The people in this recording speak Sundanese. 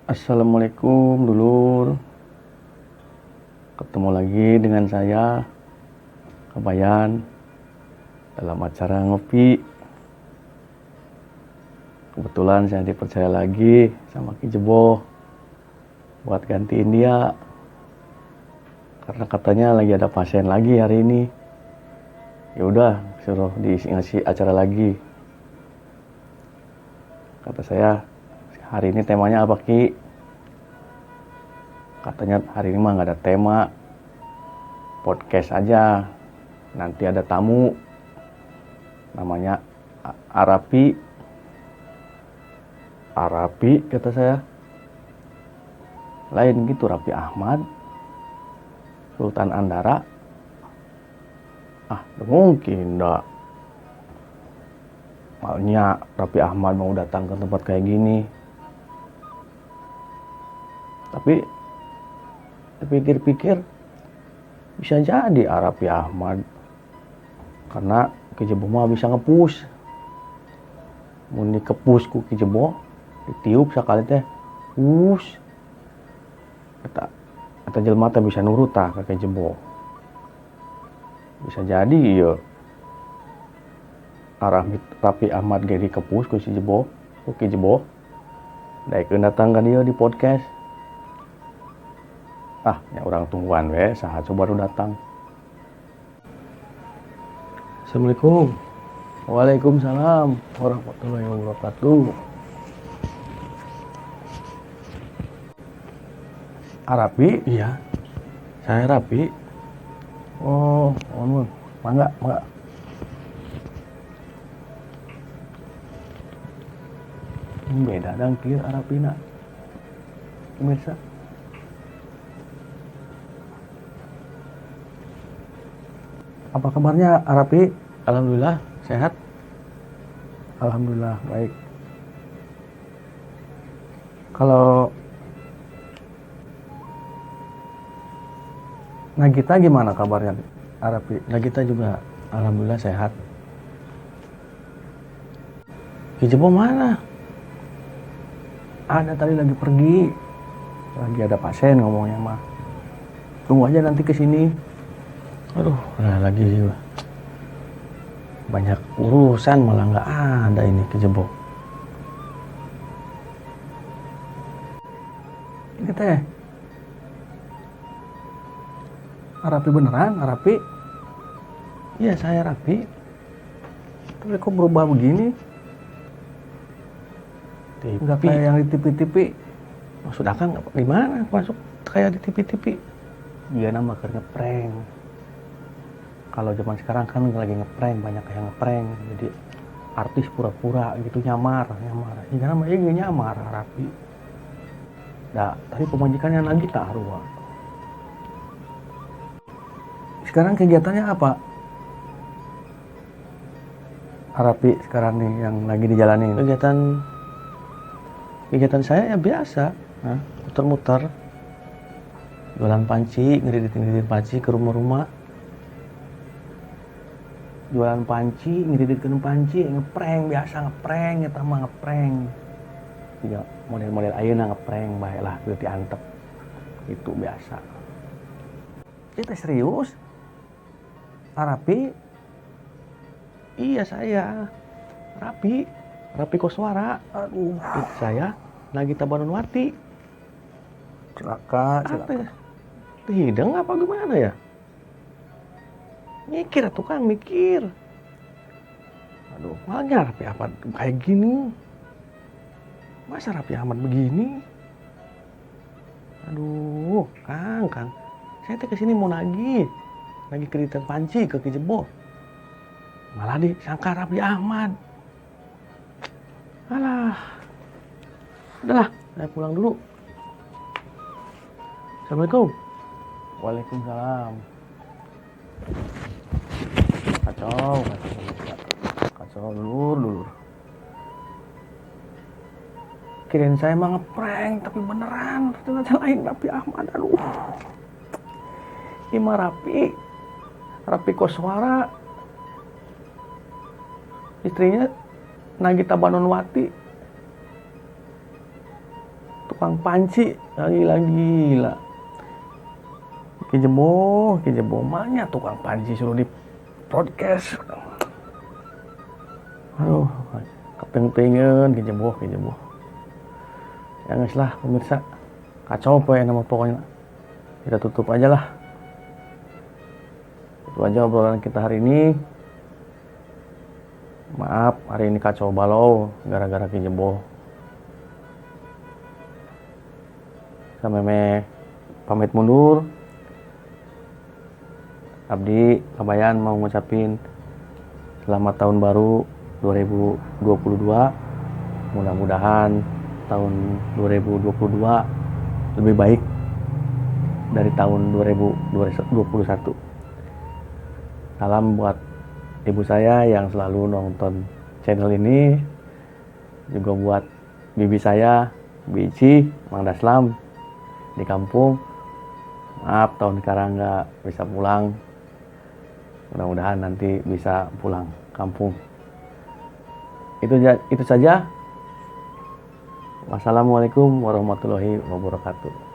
Assalamualaikum dulur. Ketemu lagi dengan saya, Kabayan, dalam acara ngopi. Kebetulan saya dipercaya lagi sama Ki Jeboh buat gantiin dia, karena katanya lagi ada pasien lagi hari ini. Ya udah, suruh diisi ngasih acara lagi. Kata saya, hari ini temanya apa, Ki? Katanya hari ini mah nggak ada tema, podcast aja. Nanti ada tamu, namanya Arapi. Arapi, kata saya. Lain gitu, Raffi Ahmad, Sultan Andara. Ah, mungkin enggak. Malnya Raffi Ahmad mau datang ke tempat kayak gini. Tapi dipikir-pikir bisa jadi Raffi Ahmad, karena Ki Jeboh mah bisa ngepus. Mun dikepus ku Ki Jeboh, ditiup sekali teh, us. Kata jelema teh bisa nurut tah ka Ki Jeboh. Bisa jadi ieu arah Raffi Ahmad ge dikepus ku si Jeboh, ku Ki Jeboh. Daekeun datang ka dieu di podcast. Ah, ya orang tungguan we, saha coba baru datang. Assalamualaikum. Waalaikumsalam warahmatullahi wabarakatuh. Arapi? Iya. Saya Rapi. Oh, mohon, mangga, mangga. Ini beda dangkir Arapina. Pemirsa. Apa kabarnya Arapi? Alhamdulillah sehat. Alhamdulillah baik. Kalau Nagita gimana kabarnya Arapi? Nagita juga alhamdulillah sehat. Ki Jeboh mana? Ada tadi lagi pergi. Lagi ada pasien ngomongnya mah. Tunggu aja nanti kesini. Aduh, nah lagi juga banyak urusan malah nggak ada ini Ki Jeboh. Ini teh Arapi beneran, Arapi? Iya, saya Rapi. Tapi kok berubah begini? TV. Nggak kayak yang di TV-TV. Maksud akang gimana? Masuk kayak di TV-TV? Iya, nama keur ngeprank. Kalau zaman sekarang kan lagi ngeprank, banyak yang ngeprank. Jadi artis pura-pura gitu nyamar, nyamar. Iya, nama ini nyamar Rapi. Nah, tadi pemajikannya lagi taruh. Sekarang kegiatannya apa? Arapi sekarang nih yang lagi dijalanin. Kegiatan saya ya biasa, muter-muter, jualan panci, ngeriditin panci ke rumah-rumah. Jualan panci, ngeriditin panci, ngeprank biasa ngeprank, eta mah ngeprank. Iya, model-model ayeuna ngeprank bae lah, berarti antep. Itu biasa. Kita serius? Arapi? Iya saya. Rapi. Rapi Koswara. Aduh, itu saya Nagita Banonwati. Celaka, celaka. Apa ya? Hideng apa gimana ya? Mikir atuh Kang, mikir. Aduh, malahnya Raffi Ahmad kayak gini. Masa Raffi Ahmad begini? Aduh, Kang, Kang. Saya teh kesini mau nagih. Nagih kreditan panci ke Ki Jeboh. Malah disangka Raffi Ahmad. Alah. Udahlah, saya pulang dulu. Assalamualaikum. Waalaikumsalam. Kacau, kacau, kacau, dulur, dulur. Kirain saya mah ngeprank, tapi beneran ternyata lain Raffi Ahmad. Aduh, ini mah Rapi, Rapi Koswara. Istrinya Nagita Banonwati. Tukang panci lagi-lagi gila. Ki Jeboh, Ki Jeboh, banyak tukang panci suruh di podcast. Aduh, kepentingan Ki Jeboh, Ki Jeboh. Ya guys lah, pemirsa, kacau apa ya nama pokoknya. Kita tutup aja lah. Itu aja obrolan kita hari ini. Maaf, hari ini kacau balau gara-gara Ki Jeboh. Sampai me pamit mundur. Abdi Kabayan mau ngucapin selamat tahun baru 2022. Mudah-mudahan tahun 2022 lebih baik dari tahun 2021. Salam buat ibu saya yang selalu nonton channel ini, juga buat bibi saya, Bici, Mang Daslam di kampung. Maaf tahun sekarang nggak bisa pulang. Mudah-mudahan nanti bisa pulang kampung. Itu saja. Wassalamualaikum warahmatullahi wabarakatuh.